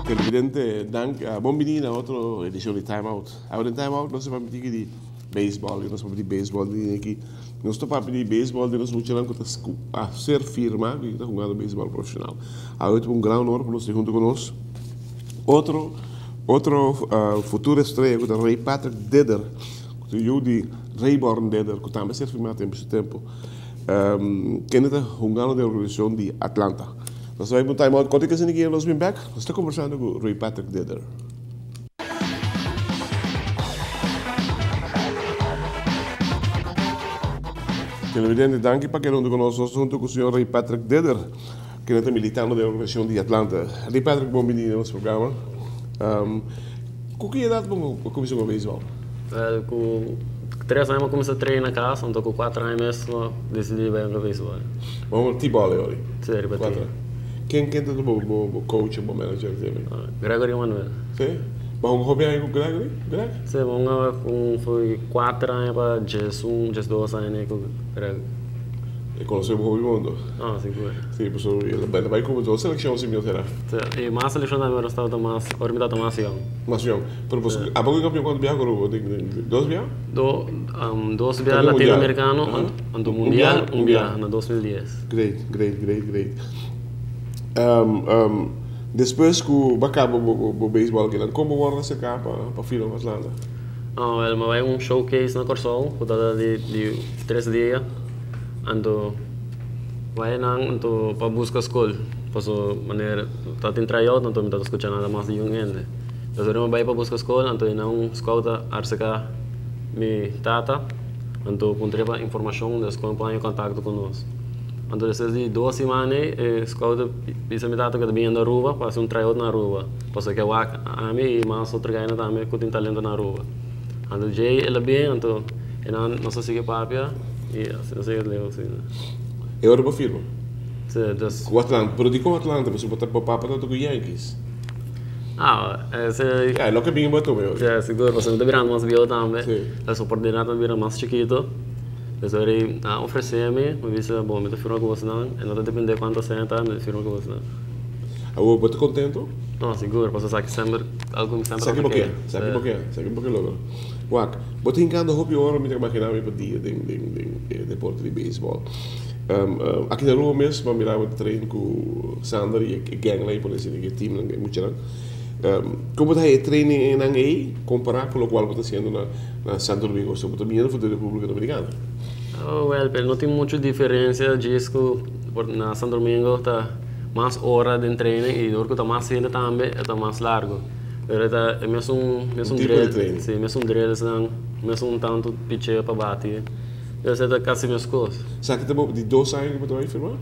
Televidente, dank, bon bini na otro edicion di Time Out. Awe den Time Out nos ta papia di baseball, nos ta papia di baseball di aki. Nos ta papia di baseball di nos muchanan cu ta a ser firma cu ta hungando baseball profesional. Awe ta un gran honor pa nos tin hunto cu nos otro otro futuro estrella cu ta Ray Patrick Didder, cu ta yu di Rayborn Didder cu tambe a ser firma tempo su tempo. Kende ta hungando den organisacion di Atlanta. Nos ta bai pa un time out corto y asina ki nos bin bek nos ta conversando cu Ray Patrick Didder. Televidente, danki pa keda huntu ku nos. Nos ta huntu ku señor Ray Patrick Didder, kende ta militando den organisashon di Atlanta. Ray Patrick, bon bini na nos programa. Ku ki edat bo a kuminsá ku beisbòl? Wèl, ku tres aña mi a kuminsá train na kas, anto ku kuater aña mes mi a disidí bai hunga beisbòl. Bo a T-bòl e ora? Sí, riba T. Ken ken ta bo coach o bo manager tambe? Gregory Manuel. Sí? Bo a hunga hopi aña ku Gregory? Greg? Sí, mi a hunga ku foi kuater aña pa diesun, diesdos aña ku Greg. E konosé bo hopi bon to? Ah, sigur. Sí, pasobra el a bai ku dos selekshon si mi no ta erá. Sí, i mas selekshon tambe ora tabata mas, ora mi tabata mas yòn. Mas yòn. Pero boso, abo ku kampion kuantu biaha ku Aruba? Dos biaha? Do, dos biaha latinoamerikano, anto mundial un biaha na 2010. Great, great, great, great. Despues ku bo a kaba bo beisbòl akinan, kon bo wòrdu aserká pa firma pa Atlanta? Wèl, mi a bai un showcase na Kòrsou ku tabata di tres dia. Anto bai nan anto pa buska skol, paso manera tabatin tryout anto mi tabata skucha nada mas di un hende. Despues ora mi bai pa buska skol anto e nan un scout a aserká mi tata anto puntr'é pa informashon des kon por haña kontakto ku nos. Anto despues di dos siman ei e scout a bisa mi tata ku e ta biniendo Aruba pa hasi un tryout na Aruba pasobra ke wak ami i mas otro gaina tambe ku tin talento na Aruba. Anto djei el a bin anto e nan nos a sigui papia i asina sigui leu asina. E ora bo firma? Si, dus. Ku Atlanta, pero dikon Atlanta? Pasobra bo ta bo papa tabata ku Yankees. Ah, ese. Ya, e loke bin bo tuma e ora. Si, sigur, pasobra mi ta birando mas bieu tambe. Si. E oportunidat ta bira mas chikito. Des ora ei nan a ofresé mi, mi bisa bon mi ta firma ku bosnan, e no ta dependé kuantu sèn ta, mi ta firma ku bosnan. Awor bo ta kontento? No, sigur, pasobra esaki semper algu mi semper Esaki bo ke, esaki bo ke, esaki bo ke logra. Wak, bo ta hinkando hopi ora mi ta imaginá mi pa dia den den den e deporte di beisbòl. Aki na Aruba mes bo a mira bo ta train ku Sander i e gèngnan ei por desi e teamnan e muchanan. Kon bo ta haña e trainingnan ei kompará ku lokual bo ta hasiendo na na Santo Domingo? Pasobra bo ta biniendo for di Repúblika Dominikana. Oh wèl, pero no tin muchu diferensia djis ku por na Santo Domingo ta mas ora den training i dor ku ta mas hende tambe e ta mas largu. Pero e ta e mesun mesun drill, si mesun drillsnan, mesun tantu picheo pa bati. Entonces e ta kasi meskos. Esaki ta bo di dos aña ku bo ta bai firma?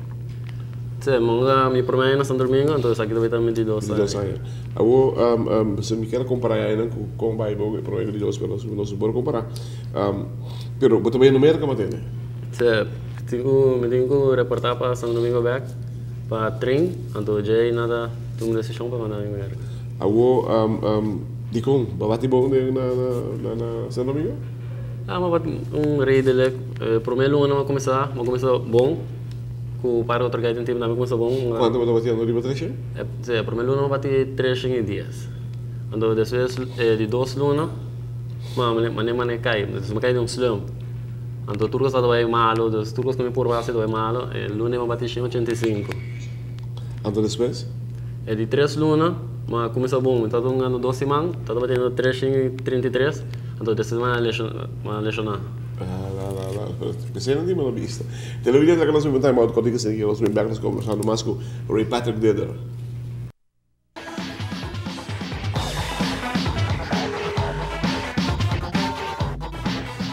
Si, mi mi prome aña na Santo Domingo, entonces esaki ta bai ta mi di dos aña. Di dos aña. Awor, mi kier kompara e añanan ku kon bai bo e prome ku di dos, pero nos no por kompara. Pero bo ta bai na Merka matende? Si, tin ku, mi tin ku reporta pa Santo Domingo bek pa train, anto djei nan ta tuma desishon pa manda mi Merka. Awor, dikon bo a bati bon den na Santo Domingo? Ah, mi a bati un redelijk. Prome luna mi a kuminsá, mi a kuminsá bon ku par otro guy den team tambe a kuminsá bon. Kuantu bo ta batiendo riba treshen? Si, e prome luna mi a bati treshen i dies. Anto despues di dos luna. Ma mane mane kai, dus mi kai den un slump. Anto tur kos tabata bai malo, dus tur kos ku mi por hasi tabata bai malo. E luna mi a bati 185. Anto despues? E di tres luna mi a kuminsá bon, mi tabata hungando dos siman, tabata batiendo 333, anto despues mi a leshoná. Ah, la, la, la. P'esei nan tin mala bista. Televidente, laga nos bin un time out kòrtiku esei, nos bin bèk nos kombersando mas ku Ray Patrick Didder.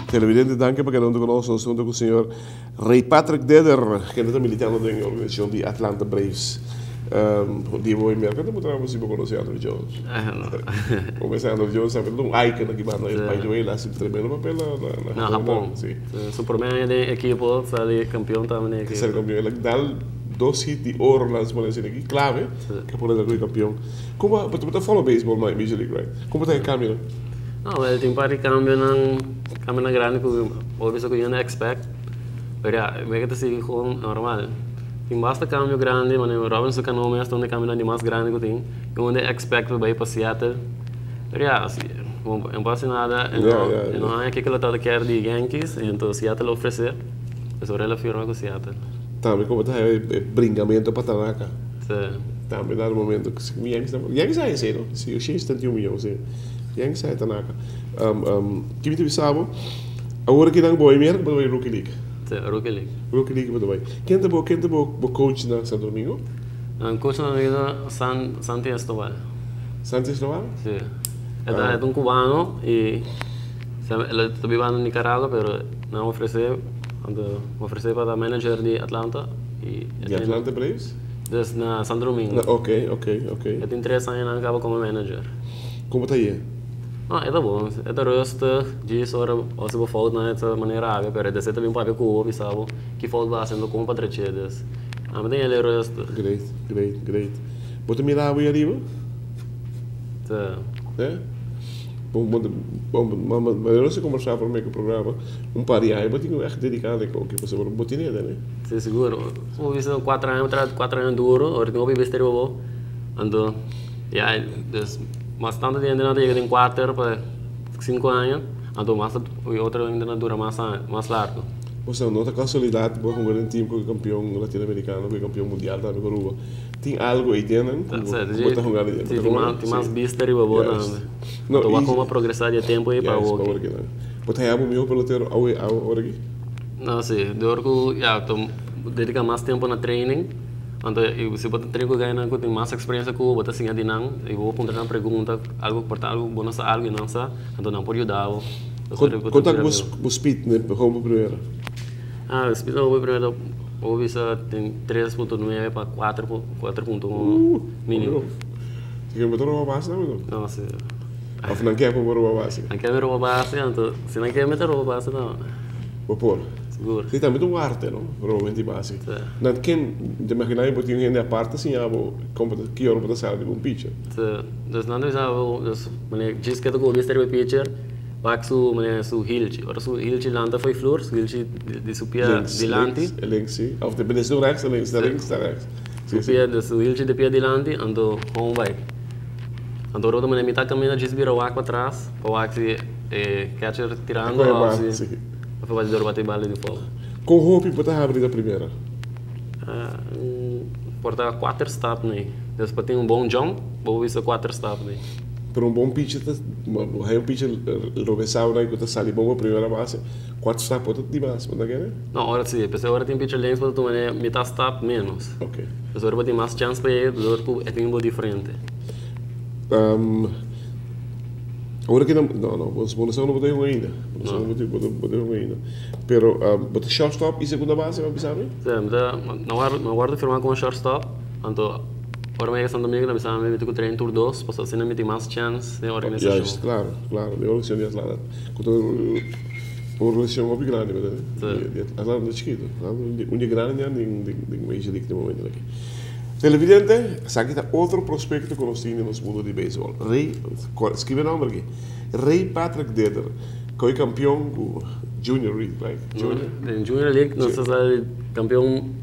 Televidente danki pa keda huntu ku nos. Nos ta huntu ku señor Ray Patrick Deder, kende ta militando den e organisashon di Atlanta Braves. Di bo e merka ta puntra bo si bo konosé Andruw Jones. Bo mester Andruw Jones tambe ta un icon aki banda. By the way, el a hasi tremendo papel na Hapon. Si. Su prome aña den ekipo sali kampion tambe den ekipo. Sali kampion. El a dal. dos hit di oro laat nos pone aki, clave, cu por a campeon. Con bo ta follow baseball na Major League, right? Con ta e cambio? No, wel, tin par di cambio, cambio grandi cu bo bisa cu you no expect. Pero ja, mi ta sigui gewoon normal. Tin basta cambio grandi, mas Robinson Cano mes ta un cambio di mas grandi cu tin. You no expect bay pa Seattle. Pero ja, asina, no pasa nada, y no, y no hay cu e kier di Yankees, y anto Seattle ofrece. Anto el a firma cu Seattle. Tambe con ta e bringamento pa Tanaka. Si. Tambe na momento cu Yankees, Yankees ta esey, no? Si, 71 miyon, si. Yankees ta Tanaka. Kico mi ta bisa? Awor cu nan bay meer, bay Rookie League. Si, Rookie League. Rookie League bay. Ken ta bo coach na Santo Domingo? Un coach na Domingo, Santi Escobar. Santi Escobar? Si. E ta un cubano y el ta biba na Nicaragua, pero nan a ofrece, anto ofrece pa manager di Atlanta y Di Atlanta Braves? Dus na Santo Domingo. No, ok. E tin 3 aña caba como manager. Con ta ey? No, e ta bon. E ta rustig. Dies ora, si bo fout na e manera ave, pero e tambe papia cu bo, sabe, ki fout bo haciendo con pa drecha dus. Ah, mas tin e rustig. Great. Bo ta mira ey ariba? Si. E? Bon, maar nos a combersa pa e programa un par di aña, bo tin echt dedica na cu bo bo tin, ne? Si, sigur. Bo bisa 4 aña atras, 4 aña duro, awor tin hopi bester bo. Anto, ja, dus mas tanto di hende nan yega den 4 pa 5 aña, anto mas otro hende nan dura mas mas largo. Osea, no ta casualidad, bo hunga den team cu campeon latinoamericano, cu campeon mundial tambe cu Aruba. Tin algo ey den, cu bo ta hunga den. Si, tin mas bista riba bo tambe. No, Anto, con progresa di tempo ey pa bo. Bo ta haya miho pelotero awe awor aki? No, si, door cu ja, to dedica mas tempo na training. Anto, si bo train cu gaya cu tin mas experiencia cu bo, ta siña di nan, y bo puntra nan pregunta, algo por algo, bo no sa algo y nan sa, anto nan por yuda bo. Con ta bo speed, ne, home primero? Ah, speed home primero, bo bisa tin 3.9 pa 4, 4.1 minimo. Tin cu mete roba base, no? No, si. Of nan kier pa roba base? Nan kier roba base, anto, si nan kier mete roba base, no. Bo por. Sigur. Si, tambe un arte, no? Roba di base. Si. Nan ken, te imagina bo tin hende aparte asina, bo con ki ora bo ta sali un pitcher. Si. Dus nan bisa, dus meneer djis cu ta bisa riba pitcher, wak su meneer su hieltje. Ora su hieltje lanta fo'i vloer, su hieltje di su pia Links, dilanti. Links, links, si. Of de is rechts, links, naar links, naar rechts. Su pia, dus su hieltje di pia dilanti, anto home bay. Anto ora meneer mi ta camina djis bira wak pa atras, pa wak si catcher tirando, Coy of bate, si si. of batidor bate bala di foul. Con hopi bo ta habri na primera? Por ta 4 stap, ne? Dus pa tin un bon jump, bo bisa 4 stap, ne? Pero un bon pitcher, ta, un pitcher robesado na cu ta sali bon pa primera base, 4 stap ta demas, no ta kere? No, ora si, pasobra ora tin pitcher links, bo tuma mitar stap menos. Pasobra ora tin mas chance pa e, door cu e tin un diferente. Awor cu no, bo no sa no tin ainda. Bo no sa no tin bo tin ainda. Pero bo ta shortstop y segunda base, bo sabi? Si, no guardo firma como shortstop, anto ora mi Santo Domingo, mi sa mi tin cu train tur dos, pasobra asina mi tin mas chance den organisacion. Juist, claro. E organisacion di Atlanta. Cu un organisacion hopi grandi, berdad? Si. Di Atlanta ta chikito. Un di grandi di Major League di momento aki. Televidente, esaki ta otro prospecto cu nos tin den mundo di baseball. Ray, scirbi e nomber aki. Ray Patrick Deder, cu ta campeon cu Junior League, right? Junior? Den Junior League, nos a campeon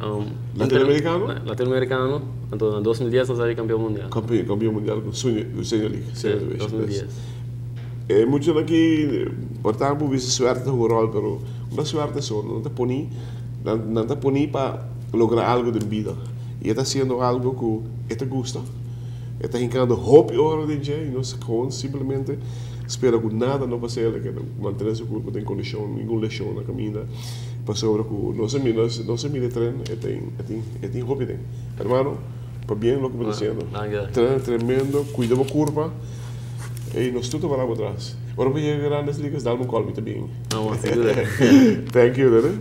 Latinoamericano? Latinoamericano. Anto, na 2010 nos a campeon mundial. Campeon mundial cu Senior League. Senior Division. 2010. Mucho aki, por tanto, bisa suerte un rol, pero no suerte so, nan ta poni, nan ta poni pa logra algo den bida. Y e ta haciendo algo cu e ta gusta. E ta hincando hopi ora den dje, y nos gewoon simplemente spera cu nada no pasa, cu mantene su curpa den condicion, ningun lesion na caminda. Pasobra cu nos mira tren, e tin hopi den. Hermano, pabien loke bo ta haciendo. Dank je. Tren tremendo, cuida bo curpa. Y nos tur ta para atras. Ora bo yega Grandes Ligas, dal un call tambe. No, sigur. Thank you, Dede.